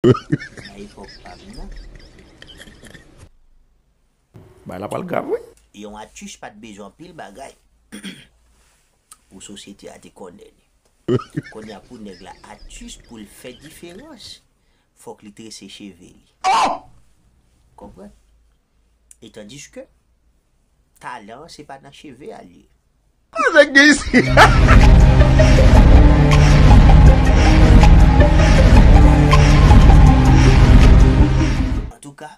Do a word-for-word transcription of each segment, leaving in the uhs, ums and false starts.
Nan epòk pa m nan. Bagay la pral grav, wi. Yon atis pa t bezwen anpil bagay pou sosyete a te konnen li. Kounye a pou nèg la atis pou l fè diferans, fòk li trese cheve li. Konprann? E tandiske talan an se pa nan cheve a l ye. Nèg gen isi. Antouka,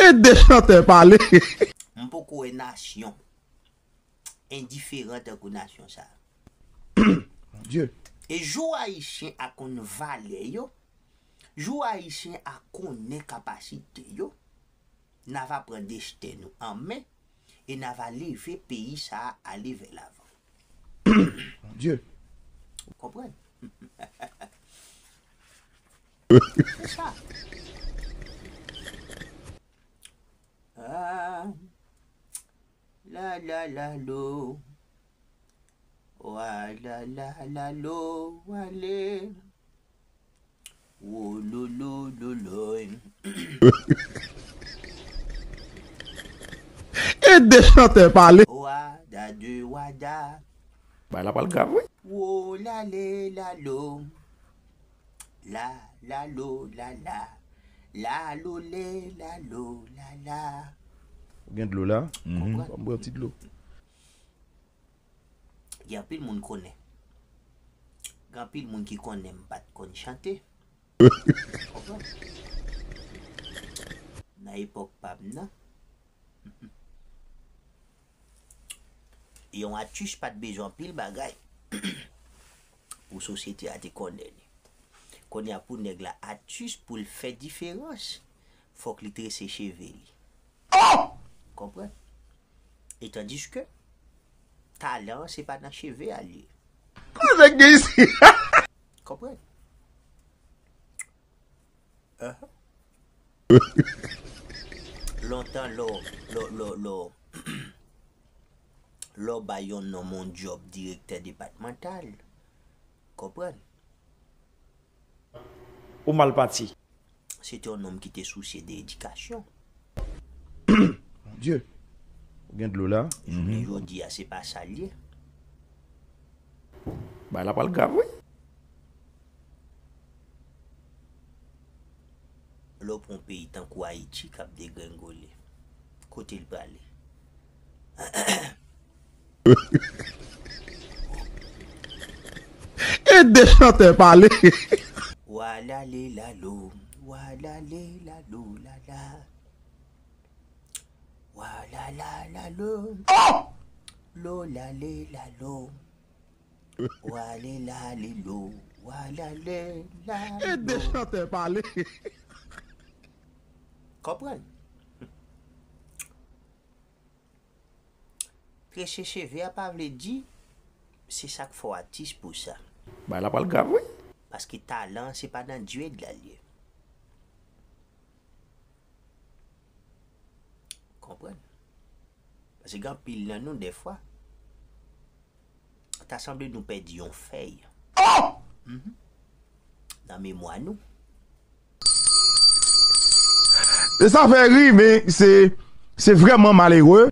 ede chantè pale. M poko wè nasyon endiferan tankou nasyon sa a. Mon Dieu. E jou Ayisyen a konn valè yo, jou Ayisyen a konnen kapasite yo, n a va pran desten nou an men e n a va leve peyi sa a ale vè lavan. Mon Dieu. Ou konprann? Se sa. Ah. La la la lo. Wa la la la lo, wale. Wo lo lo lo lo. Ede chantè pale. Wa da de wa da. Bagay la pral grav, wi. Wo la le la lo. La la lo la la. La lo le la lo la la. Ou gen dlo la? Mhm. Konprann? Ban m bwè yon ti dlo. Gen anpil moun konnen. Gen anpil moun ki konnen m pa t konn chante. Konprann? Nan epòk pa m nan, yon atis pa t bezwen anpil bagay pou sosyete a te konnen li. Kounye a pou nèg la atis pou l fè diferans, fòk li trese cheve li. Konprann? E tandiske talan an se pa nan cheve a l ye. Nèg gen isi. Konprann? Ahan. Lontan lè w, lè w, lè w, lè w, lè w bay yon nonm yon djòb direktè depatmantal, konprann? Ou mal pati. Se te yon nonm ki te sousye de edikasyon. Mon Dieu. Ou gen dlo la? Jounen jodi a, se pa sa l ye. Bagay la pral grav, wi. Lè w pran yon peyi tankou Ayiti k ap degrengole, kote l prale? Ede chantè pale. Wa la le la lo, wa la le la lo la la. Wa la la la lo. Lo la le la lo. Wa le la le lo. Wa la le la lo. Ede chantè pale. Konprann? Trese cheve a pa vle di se sa k fè w atis pou sa. Bagay la pral grav, wi. Paske talan an se pa nan djed la l ye. Konprann? Paske gen anpil nan nou dèfwa, ta sanble nou pèdi yon fèy. Mhm. Nan memwa nou. E sa fè ri, men se, se vrèman malere.